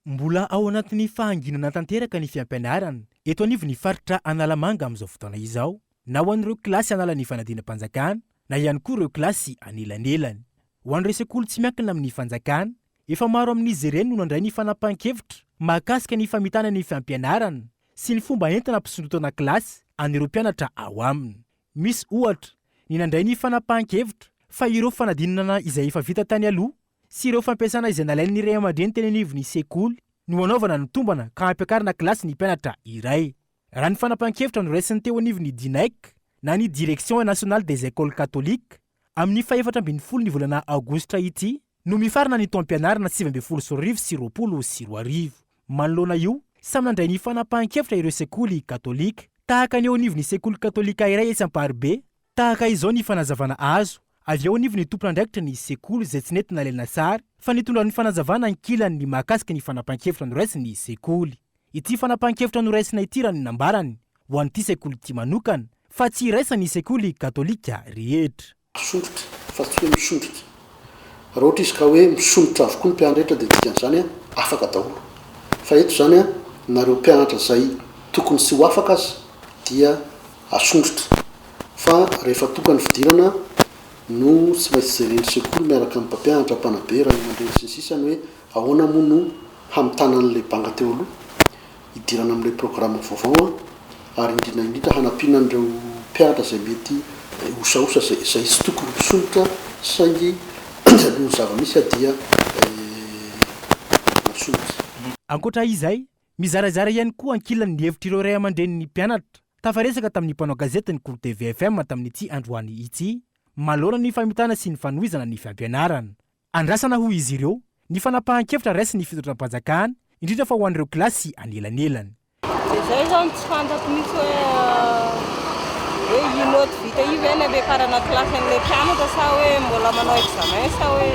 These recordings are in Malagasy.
Mbola ao anatin'ny fahanginana tanteraka ny fiampianarana eto anivon'ny faritra Analamanga amin'izao fotoana izao, na ho an'ireo kilasy hanala ny fanadinam-panjakana na ihany koa ireo kilasy anelanelany. Ho an'ireo sekoly tsy miankina amin'ny fanjakana, efa maro amin'izy ireny no nandray ny fanapahan-kevitra mahakasika ny famitana ny fampianarana sy ny fomba entina hampisondrotana kilasy an'ireo mpianatra ao aminy. Misy, ohatra, ny nandray ny fanapahan-kevitra fa ireo fanadinana izay efa vita tany aloha sy ireo fampiasana izay nalain'ny ray aman-dreny teny anivon'ny sekoly no hanaovana ny tombana ka hampiakarana kilasy ny mpianatra iray. Raha ny fanapahan-kevitra noraisin'ny teo anivon'ny Dinec na ny Direction Nationale des Ecoles Catholiques, amin'ny fahefatra ambin'ny folo ny volana aogositra ity no mifarana ny taom-pianarana 2019 sy 2020. Manoloana io, samy nandray ny fanapahan-kevitra ireo sekoly katolika. Tahaka ny eo anivon'ny sekoly katolika iray etsy Amparibe, tahaka izao ny fanazavana azo avy eo anivon'ny tompon'andraikitra ny sekoly izay tsy nety nalaina sary fa nitondra ny fanazavana ankilany ny mahakasika ny fanapahan-kevitra noraisin'ny sekoly. Ity fanapahan-kevitra noraisina ity raha ny nambarany, ho an'ity sekoly ity manokana, fa tsy iraisan'ny sekoly katolika rehetra. Misondrotra fa tsy hoe misondrotra. Raha ohatra izy ka hoe misondrotra avokoa ny mpianatra rehetra dia dikan'izany afaka daholo. Fa eto izany na ireo mpianatra izay tokony tsy ho afaka aza dia asondrotra. Fa rehefa tonga ny fidirana no tsy maintsy jeren'ny sekoly miaraka amin'ny mpampianatra, mpanabe, ray aman-dreny sy ny sisa ny hoe ahoana moa no hamitana an'ilay banga teo aloha. hidirana amin'ilay programa vaovao ary indrindra indrindra hanampiana an'ireo mpianatra izay mety osaosa izay izay tsy tokony ho mpisolotra saingy noho ny zava-misy dia nasolotra. Ankoatra izay, mizarazara ihany koa ankilany ny hevitr'ireo ray aman-drenin'ny mpianatra tafaresaka tamin'ny mpanao gazety ny Kolo TV FM tamin'ity androany ity manoloana ny famitana sy ny fanohizana ny fampianarana. Andrasana hoy izy ireo ny fanapahan-kevitra raisin'ny fitondram-panjakana, indrindra fa ho an'ireo kilasy anelanelany. Dia izay izao no tsy fantako mihitsy hoe hoe io note vita io ve ny ampiakarana kilasy an'ilay mpianatra sa hoe mbola manao examen sa hoe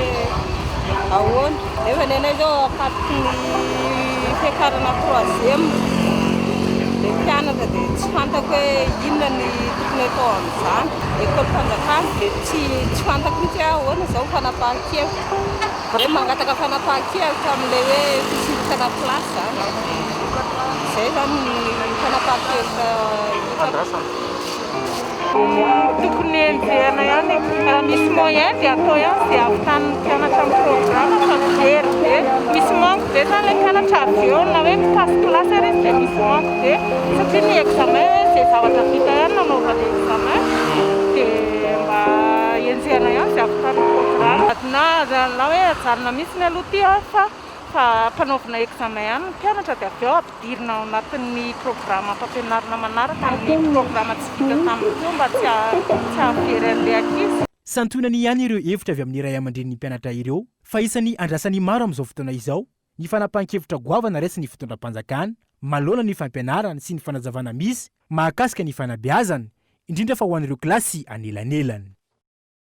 ahoana. Nefa ny anay izao akatoky ny fiakarana troisième ilay mpianatra dia tsy fantako hoe inona ny tokony atao amin'izany. École fanjakana dia tsy tsy fantako mihitsy hoe ahoana izao fanapahan-kevitra. Hoe mangataka fanapahan-kevitra amin'ilay hoe fisondrotana kilasy izany. Izay izany ny fanapahan-kevitra hitako. Tokony henjehina ihany, raha misy moyen dia atao ihany izay ahavitan'ny mpianatra amin'ny programme fa very be, misy manque be zany ilay mpianatra avy eo na hoe mi-passe classe ary izy dia misy manque be satria ny examen hoe izay zavatra vita ihany no anaovana examen dia mba henjehina ihany izay ahavitan'ny programme. Na na hoe ajanona mihitsy aloha ity fa fa ampanaovina examen ihany ny mpianatra dia avy eo ampidirina ao anatin'ny programam-pampianarana manaraka ny programa tsy vita tamin'ny teo mba tsy tsy hahavery an'ilay ankizy. Santionany ihany ireo hevitra avy amin'ny ray aman-drenin'ny mpianatra ireo fa isan'ny andrasan'ny maro amin'izao fotoana izao ny fanapahan-kevitra goavana raisin'ny fitondram-panjakana manoloana ny fampianarana sy ny fanazavana misy mahakasika ny fanabeazana, indrindra fa ho an'ireo kilasy anelanelany.